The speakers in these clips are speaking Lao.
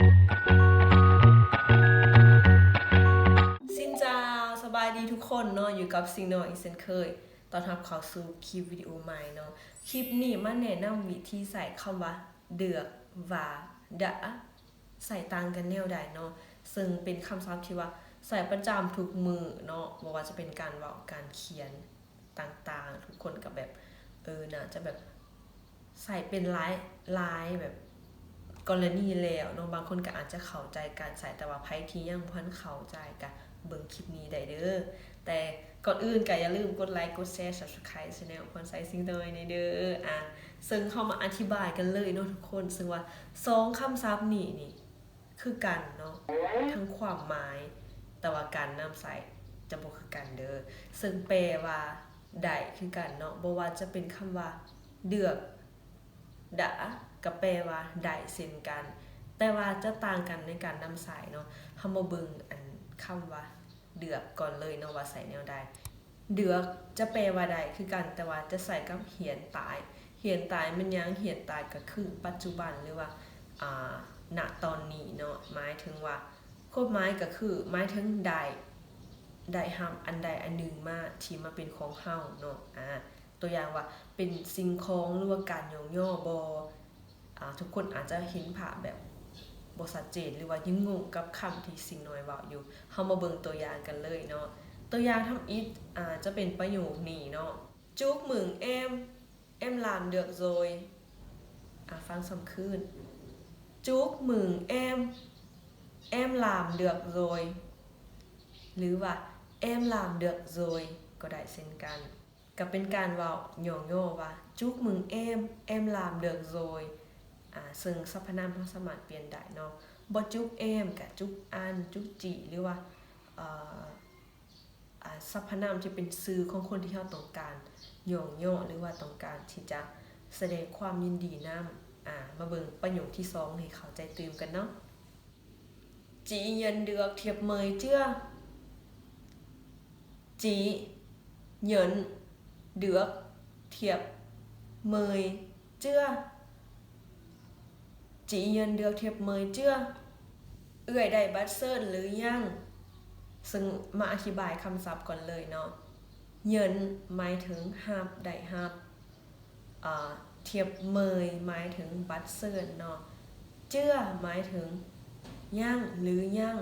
ຊິນເຈົ້າ ສະບາຍດີທຸກຄົນເນາະ ຢູ່ກັບຊິງນ້ອຍອີກເຊັ່ນເຄີຍ ຕ້ອນຮັບເຂົ້າສູ່ຄລິບວິດີໂອໃໝ່ເນາະ. ຄລິບນີ້ມາແນະນຳວິທີໃຊ້ຄຳວ່າ ເດືອກ ຫວາ ດະ ໃຊ້ຕ່າງກັນແນວໃດເນາະ, ເຊິ່ງເປັນຄຳສັບທີ່ວ່າໃຊ້ປະຈຳທຸກມື້ເນາະ, ບໍ່ວ່າຈະເປັນການເວົ້າ ການຂຽນຕ່າງໆ ທຸກຄົນກໍແບບ ເອີ ໜ້າຈະແບບ ໃຊ້ເປັນຫຼາຍ ຫຼາຍແບບກໍລະນີແລ້ວເນາະ. ບາງຄົນກໍອາດຈະເຂົ້າໃຈການໃຊ້, ແຕ່ວ່າໃຜທີ່ຍັງບໍ່ທັນເຂົ້າໃຈກໍເບິ່ງຄລິບນີ້ໄດ້ເດີ້. ແຕ່ກ່ອນອື່ນກໍຢ່າລືມກົດໄລ ກົດແຊ Subscribe Channel ພອນໄຊຊິງນ້ອຍແດ່ເດີ້. ອາ ເຊິ່ງເຮົາມາອະທິບາຍກັນເລີຍເນາະທຸກຄົນ. ເຊິ່ງວ່າສອງຄຳສັບນີ້ນີ້ ຄືກັນເນາະ ທັງຄວາມໝາຍ, ແຕ່ວ່າການນຳໃຊ້ຈະບໍ່ຄືກັນເດີ້. ເຊິ່ງແປວ່າໄດ້ຄືກັນເນາະ, ບໍ່ວ່າຈະເປັນຄຳວ່າ ເດືອກ ດະ ກໍແປວ່າໄດ້ເຊັ່ນກັນ, ແຕ່ວ່າຈະຕ່າງກັນໃນການນຳໃຊ້ເນາະ. ເຮົາມາເບິ່ງອັນຄຳວ່າ ເດືອກກ່ອນເລີຍເນາະ ວ່າໃຊ້ແນວໃດ. ເດືອກຈະແປວ່າໄດ້ຄືກັນ, ແຕ່ວ່າຈະໃຊ້ກັບຮຽນຕາຍ. ຮຽນຕາຍແມ່ນຫຍັງ? ຮຽນຕາຍກໍຄືປັດຈຸບັນ ຫຼືວ່າ ອາ ນະຕອນນີ້ເນາະ, ໝາຍເຖິງວ່າ ຄວາມໝາຍກໍຄືໝາຍເຖິງໄດ້ ໄດ້ຮັບອັນໃດອັນໜຶ່ງມາ ທີ່ມາເປັນຂອງເຮົາເນາະ. ອາ ຕົວຢ່າງວ່າເປັນສິ່ງຂອງ ຫຼືວ່າການຍ້ອງຍໍບໍ? ອາ ທຸກຄົນອາດຈະເຫັນພາບແບບບໍ່ຊັດເຈນ ຫຼືວ່າຍັງງົງກັບຄຳທີ່ຊິງນ້ອຍເວົ້າຢູ່. ເຮົາມາເບິ່ງຕົວຢ່າງກັນເລີຍເນາະ. ຕົວຢ່າງທຳອິດ ອາ ຈະເປັນປະໂຫຍກນີ້ເນາະ, ຈຸກມຶງແອມ ແອມລາມເດືອກໂຣຍ. ອາ ຟັງຊ້ຳຄືນ, ຈຸກມຶງແອມ ແອມລາມເດືອກໂຣຍ ຫຼືວ່າ ແອມລາມເດືອກໂຣຍ ກໍໄດ້ເຊັ່ນກັນ. ກໍເປັນການເວົ້າຍ້ອງຍໍວ່າ ຈຸກມຶງແອມ ແອມລາມເດືອກໂຣຍ. ອາ ເຊິ່ງສັບພະນາມເຮົາສາມາດປ່ຽນໄດ້ເນາະ, ບໍ່ຈຸກແອມ ກະຈຸກອັນ ຈຸກຈີ່ ຫຼືວ່າ ເອີ ອາ ສັບພະນາມທີ່ເປັນຊື່ຂອງຄົນທີ່ເຮົາຕ້ອງການຍ້ອງຍໍ ຫຼືວ່າຕ້ອງການທີ່ຈະສະແດງຄວາມຍິນດີນຳ. ອາ ມາເບິ່ງປະໂຫຍກທີສອງໃຫ້ເຂົ້າໃຈຕື່ມກັນເນາະ. ຈີເຫຍິນເດືອກທຽບເມີຍເຈື້ອ. ຈີເຫຍິນເດືອກທຽບເມີຍເຈື້ອ. ຈີເຫຍິນເດືອກທຽບເມີຍເຈື້ອ. ເອື້ອຍໄດ້ບັດເຊີນຫຼືຍັງ? ເຊິ່ງມາອະທິບາຍຄຳສັບກ່ອນເລີຍເນາະ. ເຫຍິນ ໝາຍເຖິງຮັບ ໄດ້ຮັບ. ອາ ທຽບເມີຍ ໝາຍເຖິງບັດເຊີນເນາະ. ເຈື້ອ ໝາຍເຖິງຍັງ ຫຼືຍັງ.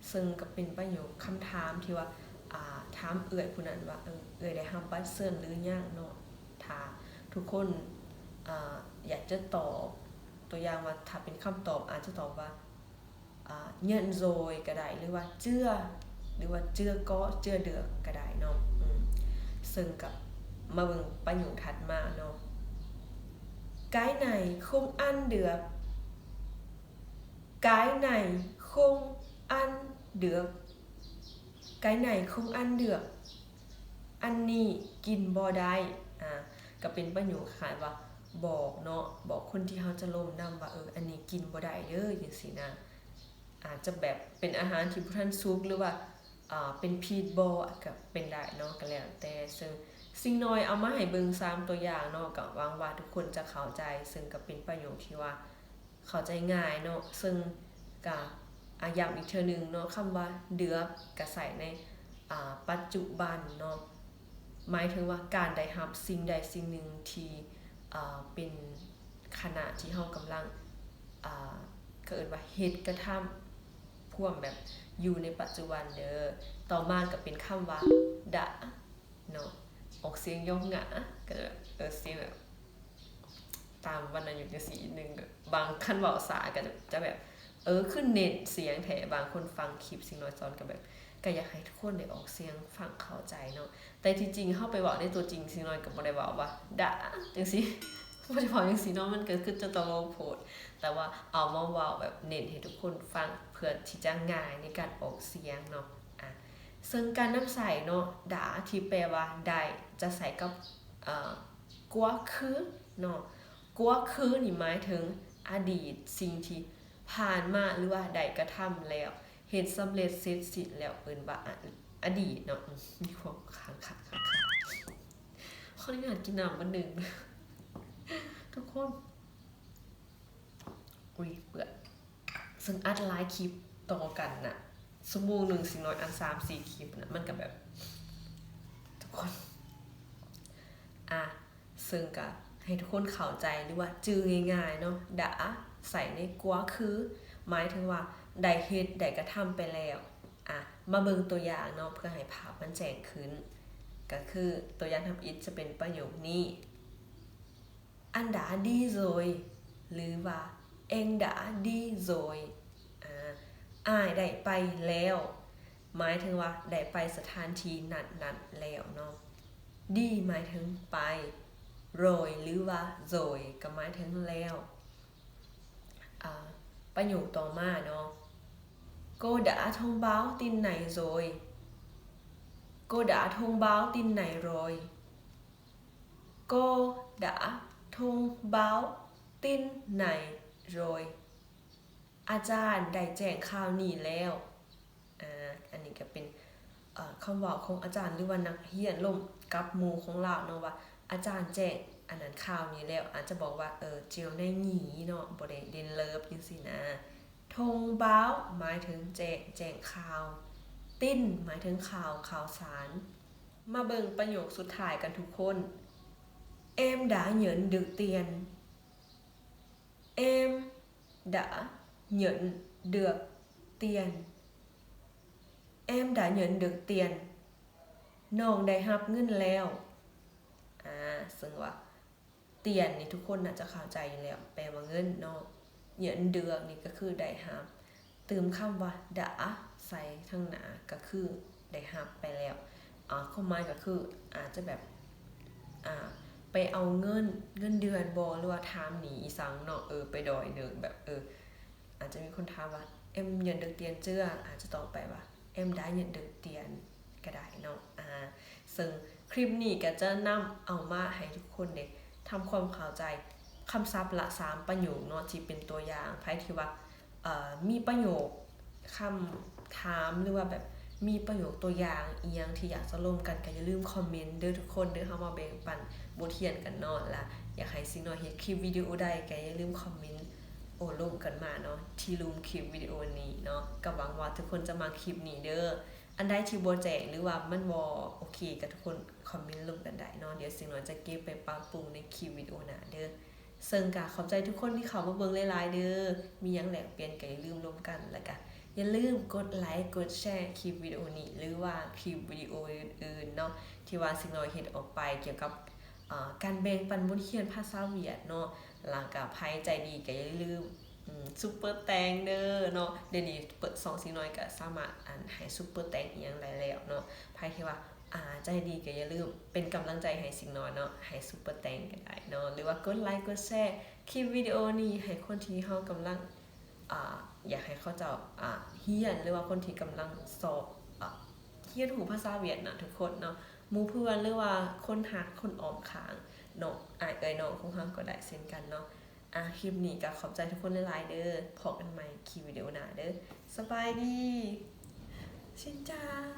ເຊິ່ງກໍເປັນປະໂຫຍກຄຳຖາມທີ່ວ່າ ອາ ຖາມເອື້ອຍຜູ້ນັ້ນວ່າ ເອີ ເອື້ອຍໄດ້ຮັບບັດເຊີນຫຼືຍັງເນາະ. ຖ້າທຸກຄົນ ອາ ຢາກຈະຕອບ ຕົວຢ່າງວ່າ ຖ້າເປັນຄຳຕອບອາດຈະຕອບວ່າ ອາ ເຫຍິນໂຣຍ ກໍໄດ້ ຫຼືວ່າ ເຈື້ອ ຫຼືວ່າ ເຈື້ອເກາະ ເຈື້ອເດືອກ ກໍໄດ້ເນາະ. ອືມ ເຊິ່ງກັບມາເບິ່ງປະໂຫຍກຖັດມາເນາະ. ກາຍໄນຄົງອັນເດືອກ. ກາຍໄນຄົງອັນເດືອກ. ກາຍໄນຄົງອັນເດືອກ. ອັນນີ້ກິນບໍ່ໄດ້. ອາ ກໍເປັນປະໂຫຍກຄ້າຍວ່າບອກເນາະ, ບອກຄົນທີ່ເຮົາຈະລົມນຳວ່າ ເອີ ອັນນີ້ກິນບໍ່ໄດ້ເດີ້ ຈັ່ງຊີ້ນະ. ອາດຈະແບບເປັນອາຫານທີ່ບໍ່ທັນສຸກ ຫຼືວ່າ ອາ ເປັນພິດບໍ ກໍເປັນໄດ້ເນາະ, ກໍແລ້ວແຕ່. ເຊິ່ງຊິງນ້ອຍເອົາມາໃຫ້ເບິ່ງສາມຕົວຢ່າງເນາະ, ກໍຫວັງວ່າທຸກຄົນຈະເຂົ້າໃຈ. ເຊິ່ງກໍເປັນປະໂຫຍກທີ່ວ່າ ເຂົ້າໃຈງ່າຍເນາະ. ເຊິ່ງກະ ອາ ຢ້ຳອີກເທື່ອໜຶ່ງເນາະ, ຄຳວ່າເດືອກ ກະໃຊ້ໃນ ອາ ປັດຈຸບັນເນາະ, ໝາຍເຖິງວ່າການໄດ້ຮັບສິ່ງໃດສິ່ງໜຶ່ງທີ່ ອາ ເປັນຂະນະທີ່ເຮົາກຳລັງ ອາ ເອີ້ນວ່າເຮັດກະທຳ ພວມແບບຢູ່ໃນປັດຈຸບັນເດີ. ຕໍ່ມາກະເປັນຄຳວ່າ ດະ ເນາະ, ອອກສຽງຍອກງະ ກະ ເອີ ສຽງແບບ ຕາມວັນນະຍຸກຈັ່ງຊີ້ໜຶ່ງ. ບາງ ຄັນເວົ້າຊ້າກໍຈະ ຈະແບບ ເອີ ຄືເນັ້ນສຽງແທ້. ບາງຄົນຟັງຄລິບຊິງນ້ອຍສອນກໍແບບ ກໍຢາກໃຫ້ທຸກຄົນໄດ້ອອກສຽງ ຟັງເຂົ້າໃຈເນາະ. ແຕ່ທີ່ຈິງເຮົາໄປເວົ້າໃນຕົວຈິງ ຊິງນ້ອຍກໍບໍ່ໄດ້ເວົ້າວ່າ ດະ ຈັ່ງຊີ້, ບໍ່ໄດ້ເວົ້າຈັ່ງຊີ້ເນາະ, ມັນກໍຄືຈະຕະໂລໂພດ. ແຕ່ວ່າເອົາມາເວົ້າແບບເນັ້ນໃຫ້ທຸກຄົນຟັງ ເພື່ອທີ່ຈະງ່າຍໃນການອອກສຽງເນາະ. ອາ ເຊິ່ງການນຳໃຊ້ເນາະ ດາ ທີ່ແປວ່າໄດ້ ຈະໃຊ້ກັບ ເອີ ກວາຄືເນາະ. ກວາຄືນີ້ໝາຍເຖິງອະດີດ, ສິ່ງທີ່ຜ່ານມາ ຫຼືວ່າໄດ້ກະທຳແລ້ວ, ເຮັດສຳເລັດເສັດສິ້ນແລ້ວ ເອີ້ນວ່າອະ ອະດີດເນາະ. ອືມ ມີຄວາມຄ້າງຄາ ຄ້າງຄາ. ຂໍອະນຸຍາດກິນນ້ຳບາດໜຶ່ງ ທຸກຄົນ. ອຸ້ຍ ເປື້ອນ. ອັດຫຼາຍຄລິບຕໍ່ກັນນະ ຊົ່ວໂມງໜຶ່ງຊິນ້ອຍອັດສາມສີ່ຄລິບນະ ມັນກະແບບ ທຸກຄົນ ອາ ເຊິ່ງກະໃຫ້ທຸກຄົນເຂົ້າໃຈ ຫຼືວ່າຈື່ງ່າຍໆເນາະ ດາ ໃສ່ໃນກວາຄື ໝາຍເຖິງວ່າໄດ້ເຮັດ ໄດ້ກະທຳໄປແລ້ວ. ອາ ມາເບິ່ງຕົວຢ່າງເນາະ ເພື່ອໃຫ້ພາບມັນແຈ້ງຂຶ້ນ ກະຄືຕົວຢ່າງທຳອິດຈະເປັນປະໂຫຍກນີ້ Anh đã đi rồi ຫຼືວ່າ Em đã đi rồi ອາ ອ້າຍໄດ້ໄປແລ້ວ ໝາຍເຖິງວ່າໄດ້ໄປສະຖານທີ່ນັ້ນໆແລ້ວເນາະ. Đi ໝາຍເຖິງໄປ rồi ຫຼືວ່າ rồi ກໍໝາຍເຖິງແລ້ວ. ອາ ປະໂຫຍກຕໍ່ມາເນາະ Cô đã thông báo tin này rồi. Cô đã thông báo tin này rồi. Cô đã thông báo tin này rồi. ອາຈານໄດ້ແຈ້ງຂ່າວນີ້ແລ້ວ. ອາ ອັນນີ້ກະເປັນ ເອີ ຄຳເວົ້າຂອງອາຈານ ຫຼືວ່ານັກຮຽນລົມກັບໝູ່ຂອງລາວເນາະ ວ່າອາຈານແຈ້ງອັນນັ້ນຂ່າວນີ້ແລ້ວ ອາດຈະບອກວ່າ ເອີ chiều nay nghỉ ເນາະ ບໍ່ໄດ້ເດັ່ນເລີບຈັ່ງຊີ້ນະ. Thông báo ໝາຍເຖິງແຈ້ງ ແຈ້ງຂ່າວ. Tin ໝາຍເຖິງຂ່າວ ຂ່າວສານ. ມາເບິ່ງປະໂຫຍກສຸດທ້າຍກັນທຸກຄົນ Em đã nhận được tiền. Em đã nhận được tiền. Em đã nhận được tiền. ນ້ອງໄດ້ຮັບເງິນແລ້ວ. ອາ ເຊິ່ງວ່າ tiền ນີ້ທຸກຄົນໜ້າຈະເຂົ້າໃຈຢູ່ແລ້ວ ແປວ່າເງິນເນາະ. Nhận được ນີ້ກະຄືໄດ້ຮັບ ຕື່ມຄຳວ່າ đã ໃສ່ທາງໜ້າ ກະຄືໄດ້ຮັບໄປແລ້ວ. ອາ ຄວາມໝາຍກະຄືອາດຈະແບບ ອາ ໄປເອົາເງິນ ເງິນເດືອນບໍ ຫຼືວ່າຖາມໜີ່ອີ່ສັງເນາະ ເອີ ໄປດອຍເນີ່ງ ແບບ ເອີ ອາດຈະມີຄົນຖາມວ່າ Em nhận được tiền chưa ອາດຈະຕອບໄປວ່າ Em đã nhận được tiền ກະໄດ້ເນາະ. ອາ ເຊິ່ງຄລິບນີ້ກະຈະນຳເອົາມາໃຫ້ທຸກຄົນໄດ້ທຳຄວາມເຂົ້າໃຈຄຳສັບລະສາມປະໂຫຍກເນາະ ທີ່ເປັນຕົວຢ່າງ. ໃຜທີ່ວ່າ ເອີ ມີປະໂຫຍກຄຳຖາມ ຫຼືວ່າແບບມີປະໂຫຍກຕົວຢ່າງອີ່ຫຍັງທີ່ຢາກຈະລົມກັນ ກະຢ່າລືມຄອມເມັນເດີທຸກຄົນເດີ. ເຮົາມາແບ່ງປັນບົດຮຽນກັນເນາະ ລະຢາກໃຫ້ສິງນ້ອຍເຮັດຄລິບວິດີໂອໃດ ກະຢ່າລືມຄອມເມັນໂອ້ລົມກັນມາເນາະ ທີ່ລຸ່ມຄລິບວິດີໂອນີ້ເນາະ. ກະຫວັງວ່າທຸກຄົນຈະມັກຄລິບນີ້ເດີ. ອັນໃດທີ່ບໍ່ແຈ້ງ ຫຼືວ່າມັນບໍ່ໂອເຄ ກະທຸກຄົນຄອມເມັນລົມກັນໄດ້ເນາະ. ດຽວສິງນ້ອຍຈະເກັບໄປປັບປຸງໃນຄລິບວິດີໂອໜ້າເດີ. ເຊິ່ງກະຂອບໃຈທຸກຄົນທີ່ເຂົ້າມາເບິ່ງຫຼາຍໆເດີ. ມີຫຍັງແລກປ່ຽນກະຢ່າລືມລົມກັນ ລະກະຢ່າລືມກົດໄລກ໌ ກົດແຊ ຄລິບວິດີໂອນີ້ ຫຼືວ່າຄລິບວິດີໂອອື່ນໆເນາະ ທີ່ວ່າສິງນ້ອຍເຮັດອອກໄປກ່ຽວກັບ ອາ ການແບ່ງປັນບົດຮຽນພາສາຫວຽດເນາະ. ລະກະໃຜໃຈດີກະຢ່າລືມ ອືມ ຊຸບເປີແຕງເດີເນາະ. ດຽວນີ້ເປີດຊ່ອງ ສິງນ້ອຍກະສາມາດ ອັນ ໃຫ້ຊຸບເປີແຕງອີ່ຫຍັງໄດ້ແລ້ວເນາະ. ໃຜທີ່ວ່າ ອາ ໃຈດີກະຢ່າລືມເປັນກຳລັງໃຈໃຫ້ສິງນ້ອຍເນາະ ໃຫ້ຊຸບເປີແຕງກະໄດ້ເນາະ ຫຼືວ່າກົດໄລກ໌ ກົດແຊ ຄລິບວິດີໂອນີ້ໃຫ້ຄົນທີ່ເຮົາກຳລັງ ອາ ຢາກໃຫ້ເຂົາເຈົ້າ ອາ ຮຽນ ຫຼືວ່າຄົນທີ່ກຳລັງສອບ ອາ ຮຽນຮູ້ພາສາຫວຽດນາມທຸກຄົນເນາະ ໝູ່ເພື່ອນ ຫຼືວ່າຄົນຮັກຄົນອ້ອມຂ້າງເນາະ ອ້າຍເອື້ອຍນ້ອງຂອງເຮົາກະໄດ້ເຊັ່ນກັນເນາະ. ອາ ຄລິບນີ້ກະຂອບໃຈທຸກຄົນຫຼາຍໆເດີ. ພໍ້ກັນໃໝ່ຄລິບວິດີໂອໜ້າເດີ. ສະບາຍດີ. Xin chào.